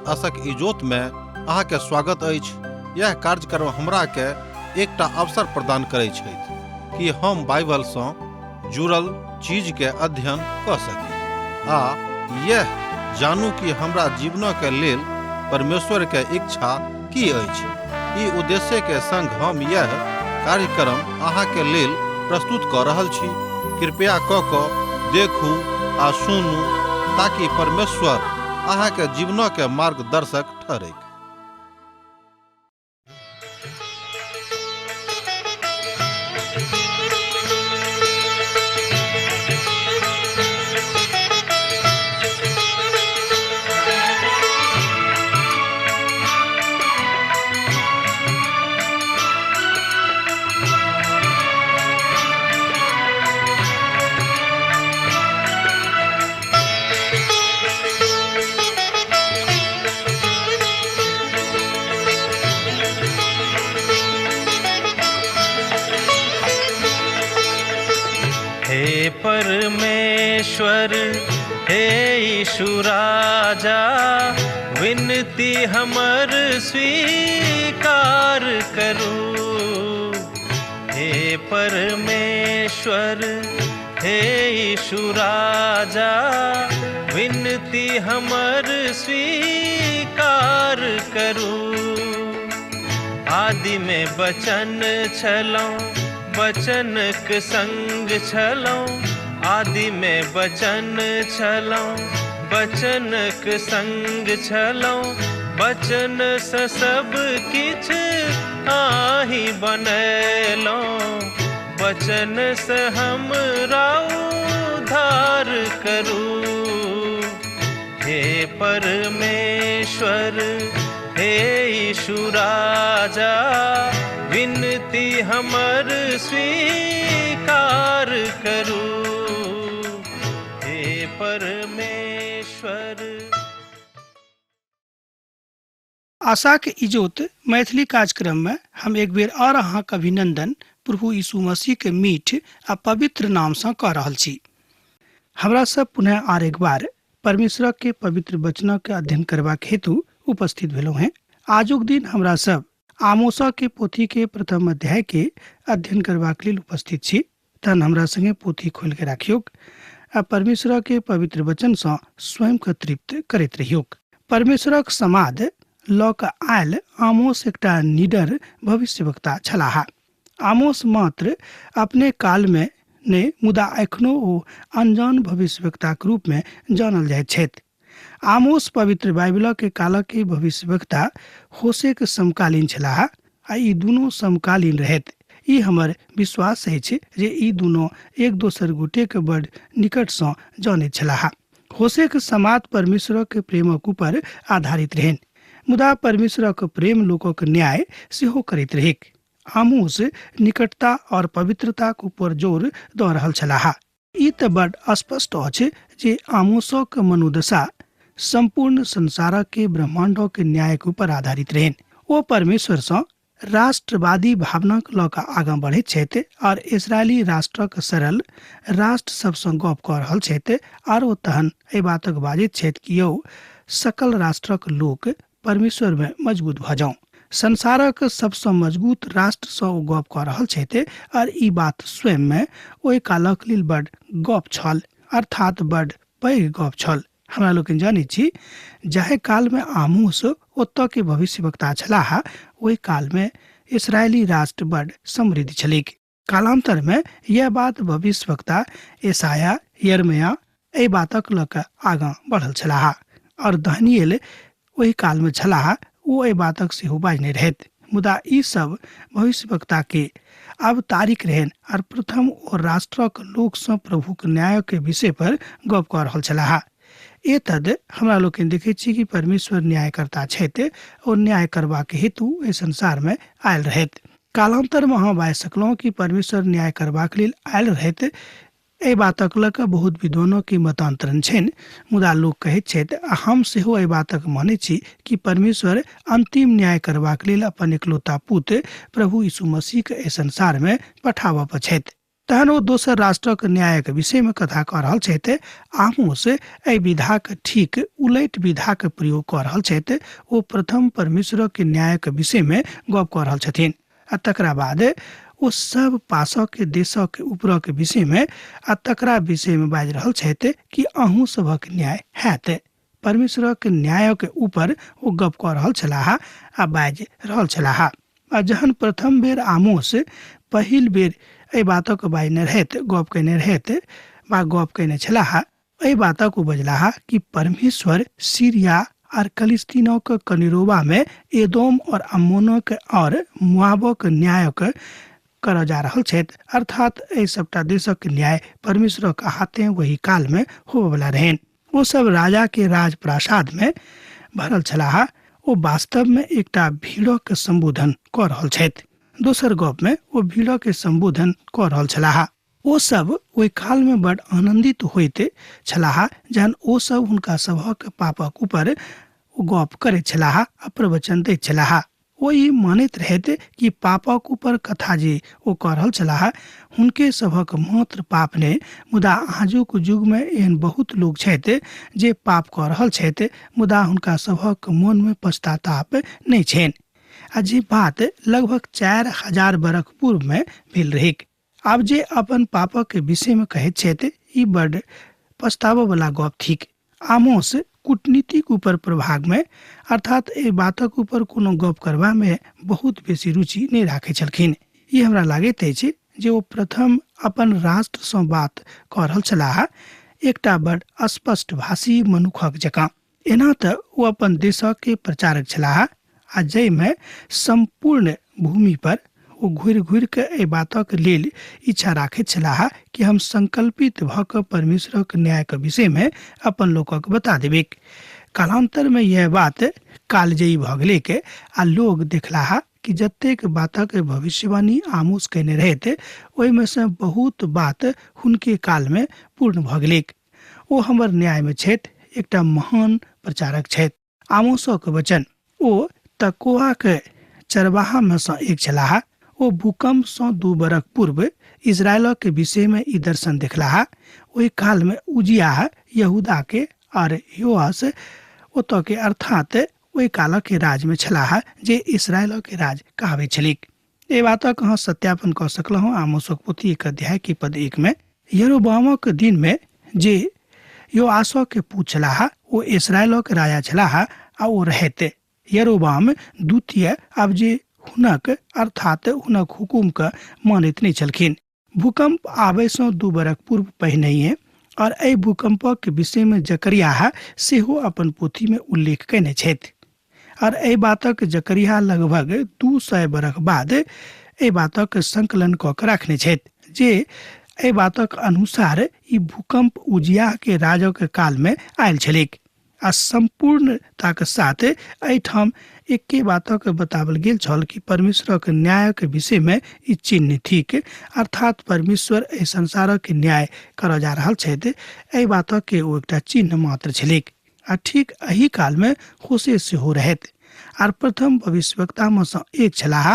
आशक इजोत में अहाँ के स्वागत अछि। यह कार्यक्रम हमरा के एकटा अवसर प्रदान करै छथि कि हम बाइबल सँ जुड़ल चीज के अध्ययन क सकी आ यह जानू कि हमरा जीवन के लेल परमेश्वर के इच्छा की अछि। ई उद्देश्य के संग हम यह कार्यक्रम अहाँ के लेल प्रस्तुत क रहल छी। कृपया क क देखू आ सुनू ताकि परमेश्वर अहाँ के जीवन के मार्गदर्शक ठहरैक। हे परमेश्वर, हे यीशु राजा, विनती हमर स्वीकार करू। हे परमेश्वर, हे यीशु राजा, विनती हमर स्वीकार करू। आदि में बचन छलौं, बचनक संग छलौं। आदि में बचन छलौं, बचनक संग छलौं। बचन से सब किछ आही बनेलौं, बचन से हमरा उद्धार करू। हे परमेश्वर, हे यीशु राजा, विनती हमर स्वीकार करू। हे परमेश्वर। आशाक इजोत मैथिली कार्यक्रम में हम एक बेर और अहाँक अभिनंदन प्रभु यीशु मसीह के मीठ आ पवित्र नाम से कऽ रहल छी। हमरा सब पुनः आर एक बार परमेश्वर के पवित्र वचन के अध्ययन करबाक हेतु उपस्थित भेलहुँ हैं। आजुक दिन हमरा सब आमोसा के पोथी के प्रथम अध्याय के अध्ययन करबाक लेल उपस्थित छी। तहन हमरा संगे पोथी खोल के राखियौक आ परमेश्वर के पवित्र वचन सँ स्वयं के तृप्त करैत रहियौक। परमेश्वरक समाद लऽ कऽ आयल आमोस एकटा निडर भविष्यवक्ता छलाह। आमोस मात्र अपने काल में नहि, मुदा एखनो ओ अनजान भविष्यवक्ताक रूप में जानल जाइत छथि। आमोस पवित्र बाइबिलक के कालक के भविष्यवक्ता होशेक समकालीन छलाह आ ई दुनू समकालीन रहथि। ई हमर विश्वास अछि जे ई दुनू एक दोसर गोटे के बड़ निकट सँ जानैत छलाह। होशेक समाद परमेश्वरक प्रेमक ऊपर आधारित रहनि, मुदा परमेश्वरक प्रेम लोकक न्याय सेहो करैत रहैक। आमोस निकटता और पवित्रताक ऊपर जोर दऽ रहल छलाह। ई तऽ बड स्पष्ट अछि जे आमोसक मनोदशा सम्पूर्ण संसारक के ब्रह्मांडक न्यायक ऊपर आधारित रहनि। ओ परमेश्वर सँ राष्ट्रवादी भावनाक लऽ कऽ आगाँ बढ़ैत छथि और इसराइली राष्ट्रक सरल राष्ट्र सबसँ गप कऽ रहल छथि आर ओ तहन एहि बातक बाजैत छथि कि यौ सकल राष्ट्रक लोक परमेश्वर में मजबूत भऽ जाउ। संसारक सबसँ मजबूत राष्ट्रसँ ओ गप कऽ रहल छथि और ई बात स्वयं में ओहि कालक लेल बड गप छल, अर्थात बड पैघ गप छल। हमरा लोकनि जनैत छी जाहि कालमे आमोस ओतऽ के भविष्यवक्ता छलाह ओहि कालमे इसराइली राष्ट्र बड समृद्ध छलैक। कालांतरमे यह बात भविष्यवक्ता एसाया, यिर्मयाह एहि बातक लऽ कऽ आगाँ बढ़ल छलाह और दानियेल ओहि कालमे छलाह, ओ एहि बातक सेहो बाजने रहथि। मुदा ई सब भविष्यवक्ता के आब तारीख रहनि और प्रथम ओ राष्ट्रक लोकसँ प्रभुक न्याय के विषय पर गप कऽ रहल छलाह। एतद हमरा लोकनि देखैत छी कि परमेश्वर न्यायकर्ता छथि और न्याय करबाक हेतु एहि संसार में आयल रहथि। कालांतर में अहाँ बाजि सकलहुँ कि परमेश्वर न्याय करबाक लेल आयल रहथि। एहि बातक लऽ कऽ बहुत विद्वानों के मतांतरण छनि, मुदा लोक कहैत छथि आ हम सेहो एहि बातक मानैत छी कि परमेश्वर अंतिम न्याय करबाक लेल अपन एकलौता पुत्र प्रभु यीशु मसीह के एहि संसार में पठाबऽ पर छथि। तहन ओ दोसर राष्ट्रक न्यायक विषयमे कथा कऽ रहल छथि। आमोस एहि विधाक ठीक उलट विधाक प्रयोग कऽ रहल छथि। ओ प्रथम परमेश्वरक न्यायक विषयमे गप कऽ रहल छथिन आ तकरा बाद ओ सब पासक देशक ऊपरक विषयमे आ तकरा विषयमे बाजि रहल छथि कि अहूँ सभक न्याय हैत। परमेश्वरक न्यायक ऊपर ओ गप कऽ रहल छलाह आ बाजि रहल छलाह। आ जहन प्रथम बेर आमोस पहिल बेर एहि बातक बाजने रहथि, गप कयने रहथि वा गप कयने छलाह, एहि बातक ओ बजलाह कि परमेश्वर सीरिया आर कलिस्तीनक कनिरोबामे एदोम और अम्मोनक और मुआबक न्यायक करऽ जा रहल छथि, अर्थात एहि सबटा देशक न्याय परमेश्वरक हाथे ओहि कालमे होबयवला रहनि। ओ सब राजा के राजप्रासाद में भरल छलाह। ओ वास्तव में एकटा भीड़क संबोधन कऽ रहल छथि। दोसर गप में ओ भीड़क संबोधन कऽ रहल छलाह। ओ सब ओहि काल में बड़ आनंदित होइत छलाह जहन ओ सब हुनका सभक पापक ऊपर गप करैत छलाह आ प्रवचन दैत छलाह। ओ ई मानैत रहथि कि पापक ऊपर कथा जे ओ कऽ रहल छलाह हुनके सभक मात्र पाप नहि, मुदा आजुक युगमे एहन बहुत लोक छथि जे पाप कऽ रहल छथि मुदा हुनका सभक मोनमे पश्चाताप नहि छनि, आ जे बात लगभग 4000 बरख पूर्वमे भेल रहैक। आब जे अपन पापक विषयमे कहैत छथि ई बड्ड पछताबऽवला गप थिक। आमोस कूटनीतिक ऊपर प्रभागमे अर्थात एहि बातक ऊपर कोनो गप करबामे बहुत बेसी रुचि नहि राखैत छलखिन। ई हमरा लागैत अछि जे ओ प्रथम अपन राष्ट्रसँ बात कऽ रहल छलाह, एकटा बड़ स्पष्ट भाषी मनुखक जकाँ। एना तऽ ओ अपन देशक प्रचारक छलाह आ जाहिमे सम्पूर्ण भूमि पर ओ घुरि घुरि कऽ एहि बातक लेल इच्छा राखैत छलाह कि हम संकल्पित भऽ कऽ परमेश्वरक न्यायक विषयमे अपन लोकक बता देबैक। कालान्तरमे यैह बात कालजयी भऽ गेलैक आ लोक देखलाह कि जतेक बातक भविष्यवाणी आमोस कयने रहथि ओहिमे सँ बहुत बात हुनके कालमे पूर्ण भऽ गेलैक। ओ हमर न्यायमे छथि, एकटा महान प्रचारक छथि। आमोसक वचन। ओ तकोआक चरवाहामे सँ एक छलाह। ओ भूकम्पसँ 2 बरख पूर्व इस्राएलक विषयमे ई दर्शन देखलाह। ओहि कालमे उजियाह यहूदाके आर योआस ओतऽके अर्थात ओहि कालक राजमे छलाह जे इस्राएलक राज कहाबैत छलैक। एहि बातक अहाँ सत्यापन कऽ सकलहुँ आमोसक पोथी 1 अध्याय के पद 1 में। यरोबामक दिन में जे योआसक के पूत छलाह ओ इसराइलक राजा छलाह आ ओ रहैत यरोबाम द्वितीय आब जे हुनक अर्थात हुनक हुकुम के मानैत नहि छलखिन। भूकंप आबयसँ 2 बरख पूर्व पहिनहिए और एहि भूकंपक विषयमे जकरियाह सेहो अपन पोथीमे उल्लेख कयने छथि और एहि बातक जकरिया लगभग 200 बरख बाद एहि बातक संकलन कऽ के राखने छथि जे एहि बातक अनुसार ई भूकंप उजियाह के राजक कालमे आयल छलैक आ सम्पूर्णताक साथ एहिठाम एके बातक बतावल गेल छल कि परमेश्वरक न्यायक विषयमे ई चिन्ह थिक, अर्थात परमेश्वर एहि संसारक न्याय करऽ जा रहल छथि, एहि बातक के ओ एकटा चिन्ह मात्र छलैक। आ ठीक एहि कालमे होशे सेहो रहथि आर प्रथम भविष्यवक्तामे सँ एक छलाह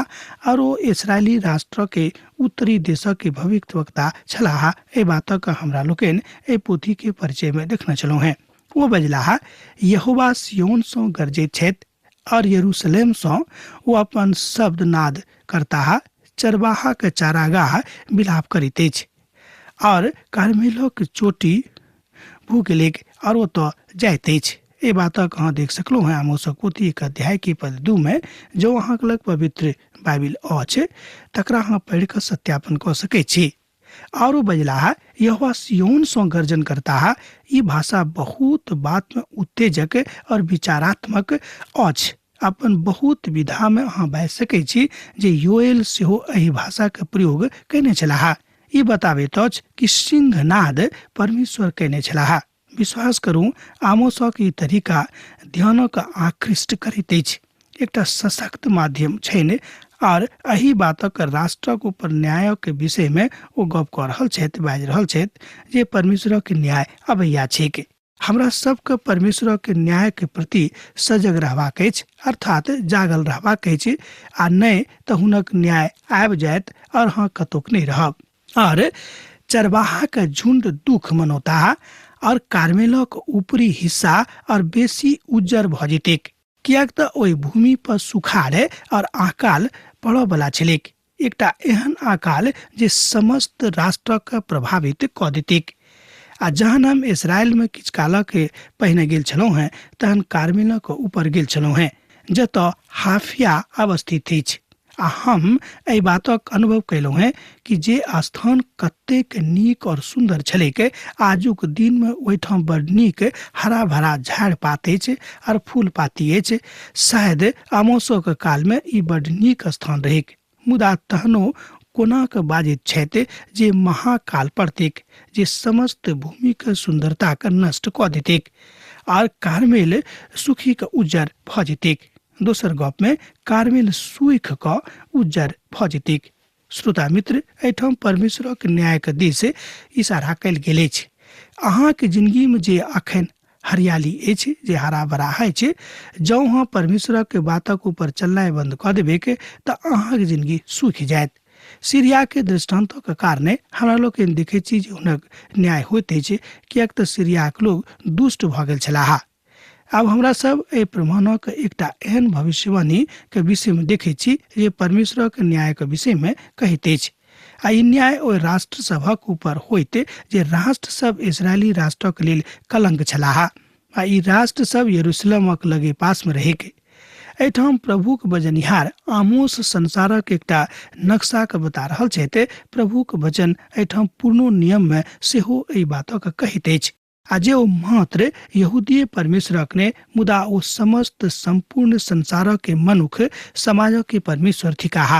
आर ओ इसराइली राष्ट्रके उत्तरी देशक भविष्यवक्ता छलाह। एहि बातक हमरा लोकनि एहि पोथीके परिचयमे देखने छलहुँ हेँ। ओ बजलाह, यहोवा सिय्योन सँ गरजैत छथि और यरूशलेम सँ ओ अपन शब्द नाद करताह, चरवाहाक चारागाह विलाप करैत अछि और कार्मेलक चोटी भऽ गेलैक और ओतऽ जाइत अछि। एहि बातक अहाँ देख सकलहुँ हेँ आमोसक पोथी 1 अध्याय के पद 2 में। जँ अहाँक लग पवित्र बाइबिल अछि तकरा अहाँ पढ़ि कऽ सत्यापन कऽ सकैत छी। और ओ बजलाह, यहोवा सिय्योन सँ गर्जन करताह। ई भाषा बहुत बात में उत्तेजक और विचारात्मक अछि। अपन बहुत विधा में अहाँ बाजि सकै छी जे योएल सेहो एहि भाषा के प्रयोग कयने छलाह। ई बताबैत अछि कि सिंहनाद परमेश्वर कयने छलाह। विश्वास करू, आमोसक ई तरीका ध्यानक आकृष्ट करैत अछि। एकटा सशक्त माध्यम छनि आर एहि बातक राष्ट्रक ऊपर न्यायक विषयमे ओ गप कऽ रहल छथि, बाजि रहल छथि जे परमेश्वरक न्याय अबैया छैक। हमरा सबके परमेश्वरक न्यायक प्रति सजग रहबाक अछि, अर्थात जागल रहबाक अछि, आ नहि तऽ हुनक न्याय आबि जायत और अहाँ कतौक नहि रहब। और चरवाहाक झुंड दुख मनौताह और कार्मेलक ऊपरी हिस्सा और बेसी उज्जर भऽ जेतैक, किएक तऽ ओहि भूमि पर सुखाड़ और अकाल पड़ऽ बला छलैक, एकटा एहन अकाल जे समस्त राष्ट्रक प्रभावित कऽ देतैक। आ जहन हम इसराइलमे किछु कालक पहिने गेल छलहुँ हेँ तहन कार्मेलक ऊपर गेल छलहुँ हेँ, जतऽ हाफिया अवस्थित अछि। आ हम एहि बातक अनुभव कयलहुँ हेँ कि जे स्थान कतेक नीक और सुन्दर छलैक, आजुक दिनमे ओहिठाम बड़ नीक हरा भरा झाड़ पात अछि और फूल पाती अछि। शायद आमोसोके कालमे ई बड़ नीक स्थान रहैक, मुदा तहनो कोना कऽ बाजैत छथि जे महाकाल पड़तैक जे समस्त भूमिके सुन्दरताके नष्ट कऽ देतैक आर कार्मेल सुखी कऽ उज्जर भऽ जेतैक। दोसर गपमे कार्मेल सूखि कऽ उज्जर भऽ जेतैक। श्रोता मित्र, एहिठाम परमेश्वरक न्यायके दिस इशारा कयल गेल अछि। अहाँके जिंदगीमे जे अखन हरियाली अछि, जे हरा भरा अछि, जँ अहाँ परमेश्वरक बातक ऊपर चलनाइ बंद कऽ देबैक तऽ अहाँके जिंदगी सूखि जायत। सीरियाके दृष्टान्तक कारणे हमरा लोकनि देखैत छी जे हुनक न्याय होइत अछि, किएक तऽ सीरियाक लोक दुष्ट भऽ गेल छलाह। आब हमरा सब एहि प्रमाणक एकटा एहन भविष्यवाणी के विषय में देखै छी जे परमेश्वरक न्याय के विषय में कहैत अछि। आ ई न्याय ओहि राष्ट्र सभक ऊपर होइत जे राष्ट्र सब इसराइली राष्ट्रक लेल कलंक छलाह, आ ई राष्ट्र सब यरूशलेमक लगे पास में रहैक। एहिठाम प्रभुक बजनिहार आमोस संसारक एकटा नक्शा के बता रहल छथि। प्रभुक वचन एहिठाम पूर्णो नियम में सेहो एहि बातक कहैत अछि। आ जे ओ मात्र यहूदीय परमेश्वरक ने, मुदा ओ समस्त संपूर्ण संसारक के मनुख समाजक के परमेश्वर थिकाह।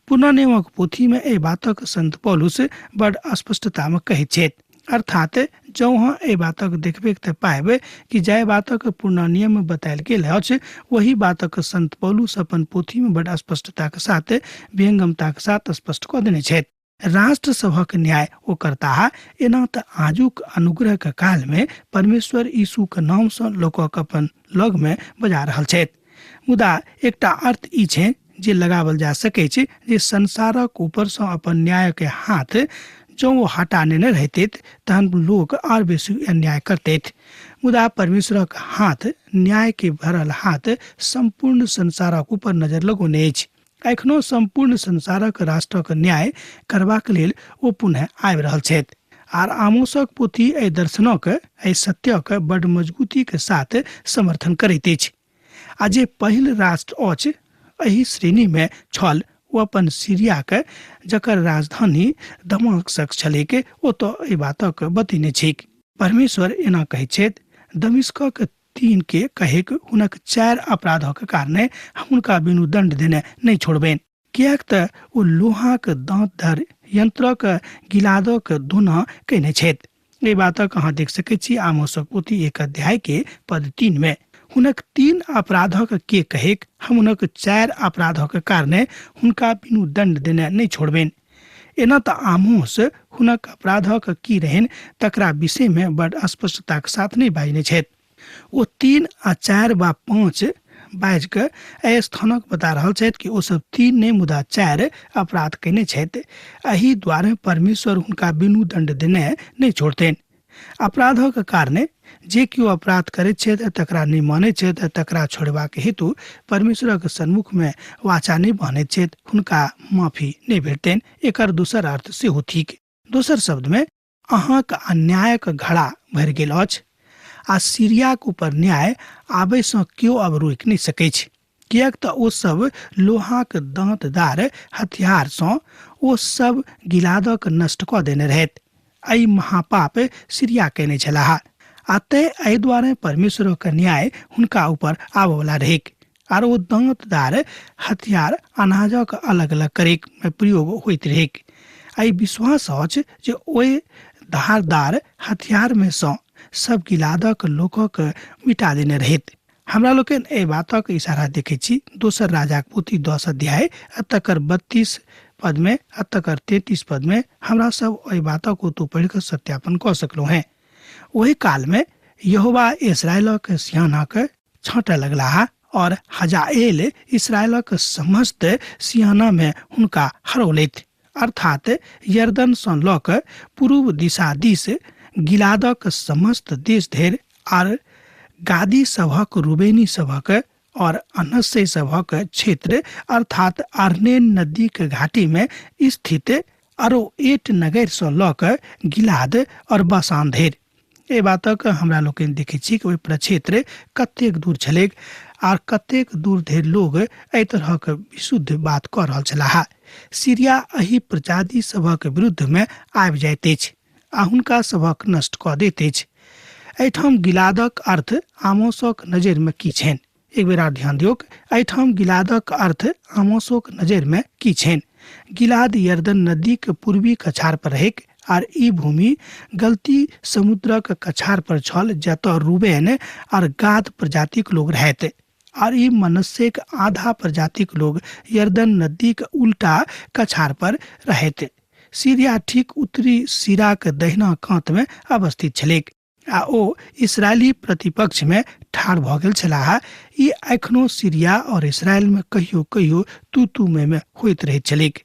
पुनः नियमक पोथी में एहि बातक संत पौलुस बड़ स्पष्टता में कहैत छथि। अर्थात जँ अहाँ एहि बातक देखबे तऽ पायब कि जाहि बातक पूर्ण नियम में बतायल गेल अछि वही बातक संत पौलुस अपन पोथी में बड़ स्पष्टताक साथ विहंगमताक साथ स्पष्ट कऽ देने छथि। राष्ट्र सभक न्याय ओ करताह। एना तऽ आजुक अनुग्रहक कालमे परमेश्वर यीशुक नामसँ लोकक अपन लगमे बजा रहल छथि, मुदा एकटा अर्थ ई छै जे लगावल जा सकैछ जे संसारक ऊपरसँ अपन न्यायक हाथ जँ ओ हटा नेने रहितैत तहन लोक आर बेसी अन्याय करतैत, मुदा परमेश्वरक हाथ, न्याय के भरल हाथ, सम्पूर्ण संसारक ऊपर नजर लगौने अछि। एखनो सम्पूर्ण संसारक राष्ट्रक न्याय करबाक लेल ओ पुनः आबि रहल छथि। आर आमोसक पोथी एहि दर्शनक, एहि सत्यक बड मजबूतीक साथ समर्थन करैत अछि। आ जे पहिल राष्ट्र अछि एहि श्रेणीमे छल ओ अपन सीरियाक, जकर राजधानी दमास्कस छलैक, ओतऽ एहि बातक बतेने छैक। परमेश्वर एना कहैत छथि, दमिश्कक तीन के कहेक हुनक 4 अपराधक कारणे हम हुनका बिनु दंड देने नहि छोड़बनि, किएक तऽ ओ लोहाक दाँत धर यंत्रक गिलादक धुना कयने छथि। एहि बातक अहाँ देख सकैत छी आमोसक पोथी 1 अध्याय के पद 3 में। हुनक 3 अपराधक के कहेक हम हुनक 4 अपराधक कारणे हुनका बिनु दंड देने नहि छोड़बनि। एना तऽ आमोस हुनक अपराधक की रहनि तकरा विषयमे बड स्पष्टताक साथ नहि बाजने छथि। ओ 3 आ 4 वा 5 बाजि कऽ एहि स्थानक बता रहल छथि कि ओ सब 3 नहि मुदा 4 अपराध कयने छथि। एहि दुआरे परमेश्वर हुनका बिनु दंड देने नहि छोड़तनि। अपराधक कारणे जे केओ अपराध करैत छथि तकरा नहि मानैत छथि तकरा छोड़बाक हेतु परमेश्वरक सन्मुखमे वाचा नहि बान्हैत छथि, हुनका माफी नहि भेटतनि। एकर दोसर अर्थ सेहो थिक। दोसर शब्दमे अहाँक अन्यायक घड़ा भरि गेल अछि आ सीरियाक ऊपर न्याय आबयसँ केओ अब रोकि नहि सकैछ, किएक तऽ ओ सब लोहाक दाँतदार हथियारसँ ओ सब गिलादक नष्ट कऽ देने रहैत। एहि महापाप सीरिया कयने छलाह आ तें एहि दुआरे परमेश्वरक न्याय हुनका ऊपर आबयवला रहैक। आर ओ दाँतदार हथियार अनाजक अलग अलग करैक मे प्रयोग होइत रहैक। आ ई विश्वास अछि जे ओहि धारदार हथियार मे सँ सब गिलादक लोकक मिटा देने रहैत। हमरा लोकनि एहि बातक इशारा देखैत छी दोसर राजाक पोथी 10 अध्याय आ तकर 32 पद में आ तकर 33 पद में। हमरा सब एहि बातक ओतौ पढ़ि कऽ सत्यापन कऽ सकलहुँ हेँ। ओहि काल में यहोवा इसराइलक सियानाक छाँटय लगलाह और हजाएल इसराइलक समस्त सियाना में हुनका हरौलथि अर्थात यरदन सँ लऽ कऽ पूर्व दिशा दिस गिलादक समस्त देश धरि आर गादी सभक, रूबेनी सभक और अनस्से सभक क्षेत्र, अर्थात आर्नेन नदीक घाटी में स्थित अरोएट नगर सँ लऽ कऽ गिलाद और बासान धरि। एहि बातक हमरा लोकनि देखै छी कि ओहि प्रक्षेत्र कतेक दूर छलैक आर कतेक दूर धरि लोग एहि तरहक विशुद्ध बात कऽ रहल छलाह। सीरिया एहि प्रजाति सभक विरुद्ध में आबि जाइत अछि आ हुनका सभक नष्ट कऽ दैत अछि। एहिठाम गिलादक अर्थ आमोसक नजरिमे की छनि? एक बेर आर ध्यान दियौक, एहिठाम गिलादक अर्थ आमोसोक नजरिमे की छनि? गिलाद यरदन नदीक पूर्वी कछार पर रहैक आर ई भूमि गलती समुद्रक कछार पर छल जतऽ रूबेन आर गाद प्रजातिक लोग रहैत आर ई मनस्सेक आधा प्रजातिक लोग यरदन नदीक उल्टा कछार पर रहैत। सीरिया ठीक उत्तरी सिराक दहिना कातमे अवस्थित छलैक आ ओ इसराइली प्रतिपक्षमे ठाढ़ भऽ गेल छलाह। ई एखनो सीरिया और इसराइलमे कहियो कहियो तू तू मे मे होइत रहैत छलैक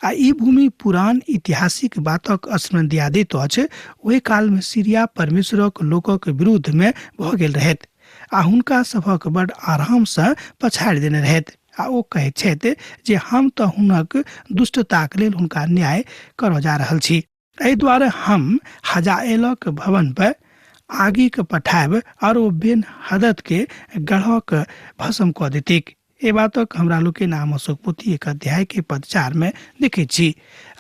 आ ई भूमि पुरान ऐतिहासिक बातक स्मरण दिया दैत अछि। ओहि कालमे सीरिया परमेश्वरक लोकक विरुद्धमे भऽ गेल रहैत आ हुनका सभक बड़ आरामसँ पछाड़ि देने रहैत आ ओ कहैत छथि जे हम तऽ हुनक दुष्टताक लेल हुनका न्याय करऽ जा रहल छी। एहि दुआरे हम हजाएलक भवन पर आगिके पठायब आओर ओ बेन हददके गढ़क भस्म कऽ देतैक। एहि बातक हमरा लोकनि आमोसक पोथी 1 अध्याय के पद 4 में देखैत छी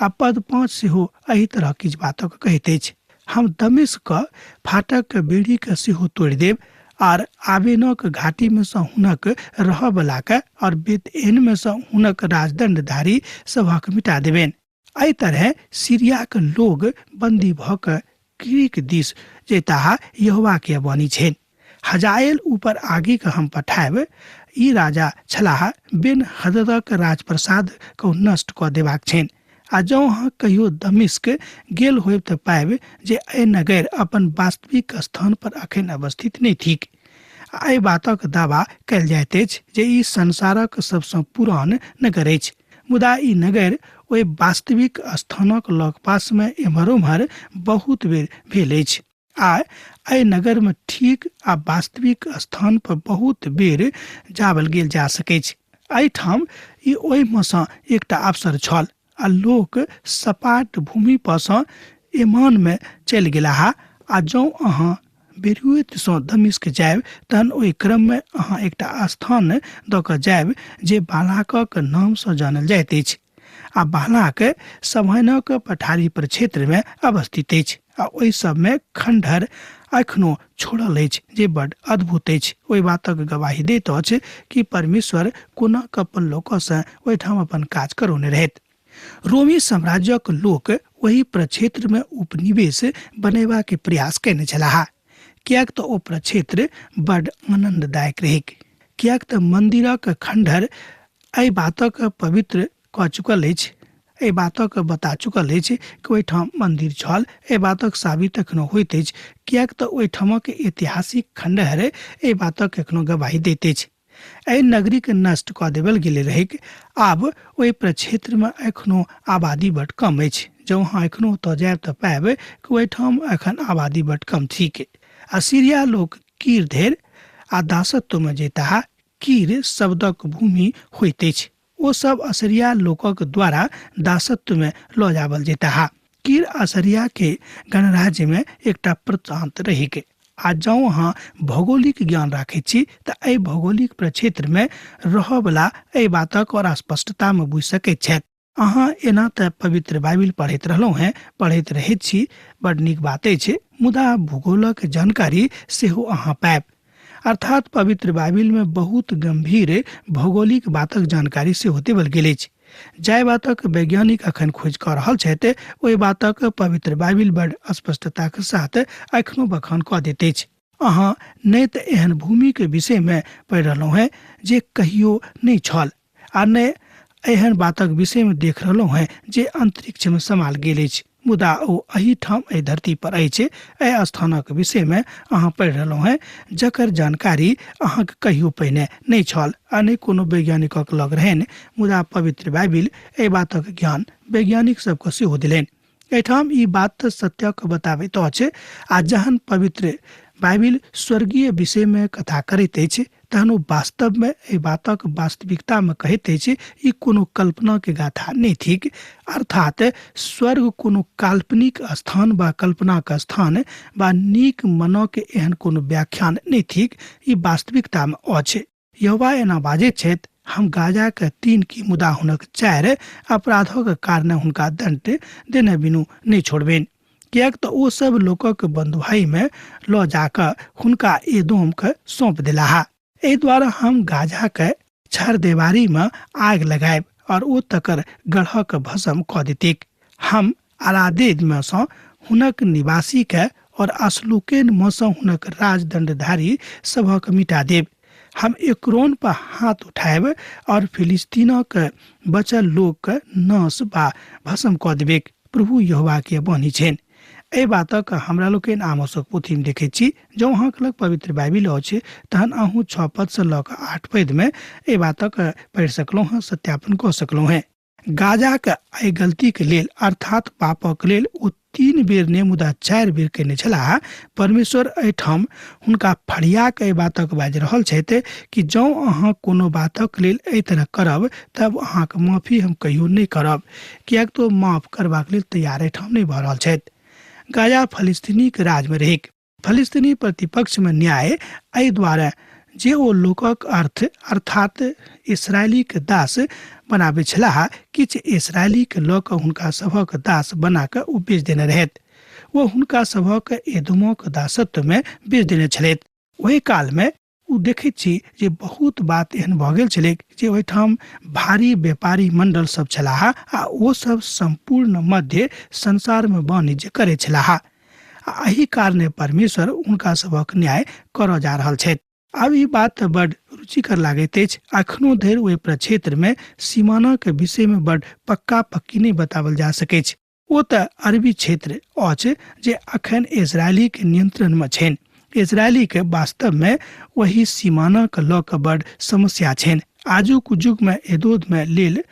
आ पद 5 सेहो एहि तरह किछु बातक कहैत अछि। हम दमिश्क क फाटक के बेड़ी के सेहो तोड़ि देब आर आबेनक घाटी में सँ हुनक रहऽवला के और बेत-एन में सँ हुनक राजदंडधारी सभक मिटा देबनि। एहि तरहे सीरियाक लोग बंदी भऽ कऽ क्रीक दिस जैताह, यहोवा के वाणी छनि। हजाएल ऊपर आगिके हम पठायब। ई राजा छलाह बेन हददक राजप्रसाद को नष्ट कऽ देबाक छनि। आ जँ अहाँ कहियो दमिश्क गेल होयब तऽ पायब जे एहि नगर अपन वास्तविक स्थान पर अखन अवस्थित नहि थिक। आ एहि बातक दावा कयल जाइत अछि जे ई संसारक सबसँ पुरान नगर अछि। मुदा ई नगर ओहि वास्तविक स्थानक लगपासमे एम्हर ओम्हर बहुत बेर भेल अछि आ एहि नगरमे ठीक आ वास्तविक स्थान पर बहुत बेर जावल गेल जा सकैछ। एहिठाम ई ओहिमे सँ एकटा अवसर छल आ लोक सपाट भूमि पर सँ एमानमे चलि गेलाह आ जँ अहाँ बेरूतसँ दमिश्क जायब तहन ओहि क्रममे अहाँ एकटा स्थान दऽ कऽ जायब जे बालाकक नामसँ जानल जाइत अछि आ बालाक सभानक पठारी प्रक्षेत्रमे अवस्थित अछि आ ओहि सबमे खंडहर एखनो छोड़ल अछि जे बड अद्भुत अछि। ओहि बातक गवाही दैत अछि कि परमेश्वर कोना कऽ अपन लोकसँ ओहिठाम अपन काज करौने रहैत। रोमी साम्राज्यक लोक ओहि प्रक्षेत्रमे उपनिवेश बनेबाक प्रयास कयने छलाह, किएक तऽ ओ प्रक्षेत्र बड आनन्ददायक रहैक, किएक तऽ मन्दिरक खण्डहर एहि बातक पवित्र कऽ चुकल अछि, एहि बातक बता चुकल अछि कि ओहिठाम मन्दिर छल। एहि बातक साबित एखनो होइत अछि, किएक तऽ ओहिठामक ऐतिहासिक खण्डहर एहि बातक एखनो गवाही दैत अछि। एहि नगरीके नष्ट कऽ देबल गेल रहैक। आब ओहि प्रक्षेत्रमे एखनो आबादी बड कम अछि। जँ अहाँ एखनो ओतऽ जायब तऽ पायब कि ओहिठाम एखन आबादी बड कम थिक। असीरिया लोक कीर धरि आ दासत्वमे जयताह। कीर शब्दक भूमि होइत अछि। ओ सब असरिया लोकक द्वारा दासत्वमे लऽ जावल जयताह। कीर असरिया के गणराज्य में एकटा प्रांत रहिक आ जँ अहाँ भौगोलिक ज्ञान राखैत छी तऽ एहि भौगोलिक प्रक्षेत्र में रहऽवला एहि बातक और स्पष्टता में बुझि सकैत छथि। अहाँ एना तऽ पवित्र बाइबिल पढ़ैत रहलहुँ हेँ, पढ़ैत रहैत छी, बड नीक बात अछि, मुदा भूगोलक जानकारी सेहो अहाँ पायब। अर्थात पवित्र बाइबिल में बहुत गंभीर भौगोलिक बातक जानकारी सेहो देवल गेल अछि। जाहि बातक वैज्ञानिक अखन खोज कऽ रहल छथि ओहि बातक पवित्र बाइबिल बड स्पष्टताक साथ एखनो बखान कऽ दैत अछि। अहाँ नहि तऽ एहन भूमिके विषयमे पढ़ि रहलहुँ हेँ जे कहियो नहि छल आ नहि एहन बातक विषयमे देख रहलहुँ हेँ जे अन्तरिक्षमे समाल गेल अछि। मुदा ओ एहिठाम एहि धरती पर अछि। एहि स्थानक विषयमे अहाँ पढ़ि रहलहुँ हेँ, जकर जानकारी अहाँके कहियो पहिने नहि छल आ नहि कोनो वैज्ञानिकक लग रहनि, मुदा पवित्र बाइबिल एहि बातक ज्ञान वैज्ञानिक सबके सेहो देलनि। एहिठाम ई बात तऽ सत्यक बताबैत अछि आ जहन पवित्र बाइबिल स्वर्गीय विषयमे कथा करैत अछि तहन ओ वास्तवमे एहि बातक वास्तविकतामे कहैत अछि, ई कोनो कल्पनाके गाथा नहि थिक। अर्थात स्वर्ग कोनो काल्पनिक स्थान वा कल्पनाक स्थान वा नीक मनक एहन कोनो व्याख्यान नहि थिक, ई वास्तविकतामे अछि। यहोवा एना बाजैत छथि, हम गाजाके 3 की मुदा हुनक 4 अपराधक कारणे हुनका दण्ड देने बिनु नहि छोड़बनि, किएक तऽ ओ सब लोकक बन्धुआइमे लऽ जाकऽ हुनका एदोमके सौंप देलाह। एहि द्वारा हम गाजाके छरदेवारीमे आगि लगायब और ओ तकर गढ़क भस्म कऽ देतिक। हम अरादेदमे सँ हुनक निवासीके और असलुकेनमे सँ हुनक राजदंडधारी सभक मिटा देब। हम एक्रोन पर हाथ उठायब और फिलिस्तीनक बचल लोकके नाश बा भस्म कऽ देबेक। प्रभु यहोवा के वाणी छनि। एहि बातक हमरा लोकनि आमोसक पोथीमे देखैत छी। जँ अहाँके लग पवित्र बाइबिल अछि तहन अहूँ 6 पदसँ लऽ कऽ 8 पदमे एहि बातक पढ़ि सकलहुँ हँ, सत्यापन कऽ सकलहुँ हँ। गाजाके एहि गलतीके लेल अर्थात पापक लेल ओ 3 बेर नहि मुदा 4 बेर कयने छलाह। परमेश्वर एहिठाम हुनका फरिया कऽ एहि बातक बाजि रहल छथि कि जँ अहाँ कोनो बातक लेल एहि तरह करब तब अहाँके माफी हम कहियो नहि करब, किएक तऽ ओ माफ करबाक लेल तैयार एहिठाम नहि भऽ रहल छथि। गाजा फलिस्तीनीक राजमे रहैक। फलिस्तीनी प्रतिपक्षमे न्याय एहि द्वारे जे ओ लोकक अर्थ अर्थात इसराइलीक दास बनाबै छलाह, किछु इसराइलीक लऽ कऽ हुनका सभक दास बना कऽ ओ बेच देने रहथि। ओ हुनका सभक एदोमक दासत्वमे बेच देने छलथि। ओहि कालमे ओ देखैत छी जे बहुत बात एहन भऽ गेल छलैक जे ओहिठाम भारी व्यापारी मंडल सब छलाह आ ओ सब सम्पूर्ण मध्य संसारमे वाणिज्य करै छलाह आ एहि कारणे परमेश्वर हुनका सभक न्याय करऽ जा रहल छथि। आब ई बात तऽ बड रुचिकर लागैत अछि। अखनो धरि ओहि प्रक्षेत्रमे सीमानाक विषयमे बड पक्का पक्की नहि बताओल जा सकैछ। ओ तऽ अरबी क्षेत्र अछि जे अखन इजरायलीके नियंत्रणमे छनि। इजरायलीके वास्तवमे ओहि सीमानाके लऽ कऽ बड समस्या छनि। आजुक युगमे एदोदमे लेल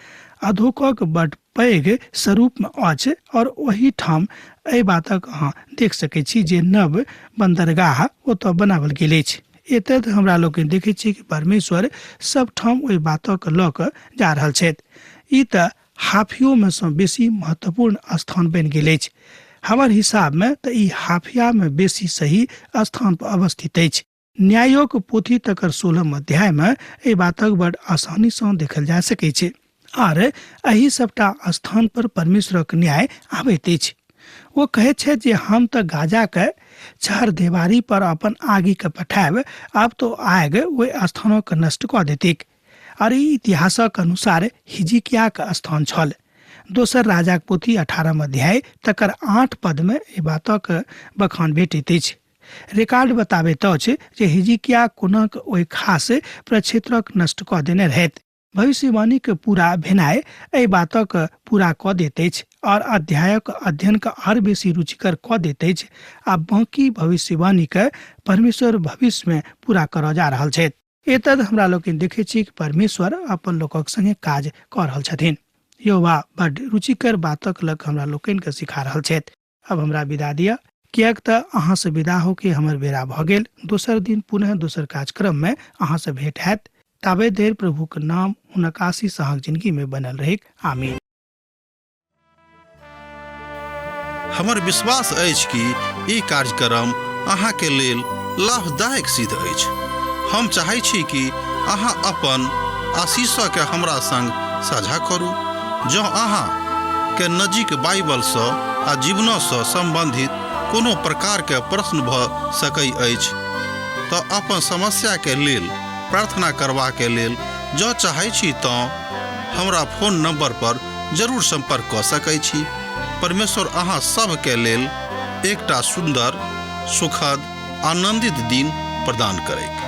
अधोकक बड पैघ स्वरूपमे अछि और ओहिठाम एहि बातक अहाँ देख सकै छी जे नव बन्दरगाह ओतऽ बनाओल गेल अछि। एतय तऽ हमरा लोकनि देखै छी कि परमेश्वर सबठाम ओहि बातक लऽ कऽ जा रहल छथि। ई तऽ हाफियोमे सँ बेसी महत्वपूर्ण स्थान बनि गेल अछि। हमर हिसाबमे तऽ ई हाफियामे बेसी सही स्थान पर अवस्थित अछि। न्यायोक पोथी तकर 16 अध्यायमे एहि बातक बड आसानीसँ देखल जा सकै छै आर एहि सबटा स्थान पर परमेश्वरक न्याय आबैत अछि। ओ कहैत छथि जे हम तऽ गाजाके छहर देवारी पर अपन आगिके पठायब, आब तो आगि ओहि स्थानक नष्ट कऽ देतिक। आर ई इतिहासक अनुसार हिजकियाक स्थान छल। दोसर राजाक पोथी 18 अध्याय तकर 8 पदमे एहि बातक बखान भेटैत अछि। रिकॉर्ड बताबैत अछि जे हिजकिया कोनाक ओहि खास प्रक्षेत्रक नष्ट कऽ देने रहथि। भविष्यवाणीक पूरा भेनाइ एहि बातक पूरा कऽ दैत अछि और अध्यायक अध्ययनके आर बेसी रुचिकर कऽ दैत अछि आ बाँकी भविष्यवाणीके परमेश्वर भविष्यमे पूरा करऽ जा रहल छथि। एतद हमरा लोकनि देखै छी कि परमेश्वर अपन लोकक संगे काज कऽ रहल छथिन। यहोवा बड रुचिकर बातक लग हमरा लोकनिके सिखा रहल छथि। अब हमरा विदा दिअ, किएक तऽ अहाँसँ विदा होके हमर बेरा भऽ गेल। दोसर दिन पुनः दोसर कार्यक्रममे अहाँसँ भेंट हैत। ताबे देर प्रभुक नाम हुनक आशीष अहाँक जिंदगीमे बनल रहैक। आमीन। हमर विश्वास अछि कि ई कार्यक्रम अहाँके लेल लाभदायक सिद्ध अछि। हम चाहै छी कि अहाँ अपन आशीषके हमरा संग साझा करू। जँ अहाँ के नजीक बाइबलसँ आ जीवनसँ सम्बन्धित कोनो प्रकारके प्रश्न भऽ सकै अछि तऽ अपन समस्याके लेल प्रार्थना करबाके लेल जँ चाहै छी तँ हमरा फोन नंबर पर जरूर संपर्क कऽ सकै छी। परमेश्वर अहाँ सभके लेल एकटा सुन्दर, सुखद, आनंदित दिन प्रदान करैक।